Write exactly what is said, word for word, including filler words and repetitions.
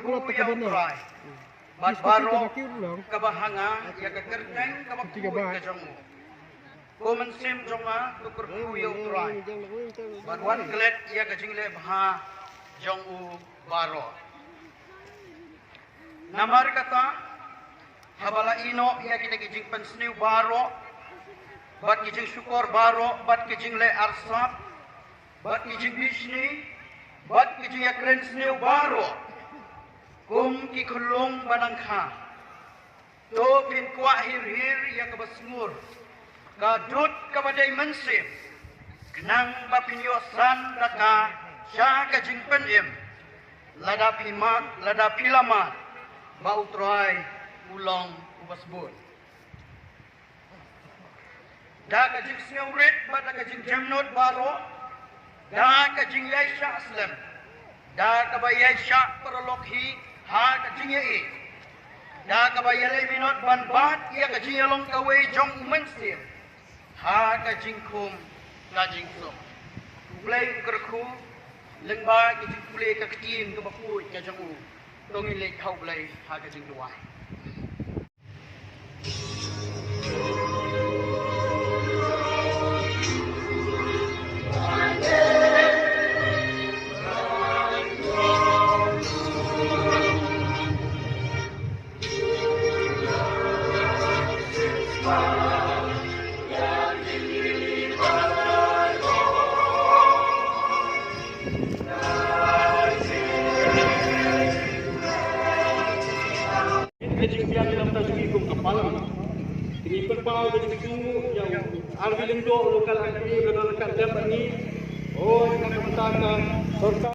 Kyrkhu ïa U Trai bad baroh kaba ha nga, ïa ka kyrteng kaba khuid ka jong u. Ko mynsiem jong nga, to kyrkhu ïa U Trai bad wan klet ïa ka jingleh bha jong u baroh. Namar kata, haba la ïehnoh ïa kita ki jingpynsniew baroh bad ki jingshukor baroh bad ki jingleh arsap bad ki jingbishni bad ki jingïakren sniew baroh, kum ki khyllung ba nang kha, to phin kwah hir hir ïa kaba sngur, ka dud kaba dei mynsiem, khnang ba phin ïoh san da ka sha ka jingpynim, lada phi mad, lada phi la mad ba U Trai u long uba sbun. Da ka jingsngewrit bad da ka jingjemnud baroh, da ka jingïaishah slem, da kaba ïaishah paralok hi ha ka jingïaieit, da kaba ïaleh minot ban bat ïa ka jingïalong kawei jong u mynsiem ha ka jingkhum ka jingsuk. U Blei u kyrkhu lyngba ka jingpule ka ktien kaba khuid ka jong u. To ngin leit ha U Blei ha ka jingduwai. Ka jingpyni na bynta jong ngi kum ka Parliament. Ngi pynpaw ka jingsngewnguh ïa u Arvind Lyngdoh, u local M P ba don ryngkat lem bad ngi. Hooid, na ka bynta ka sorkar.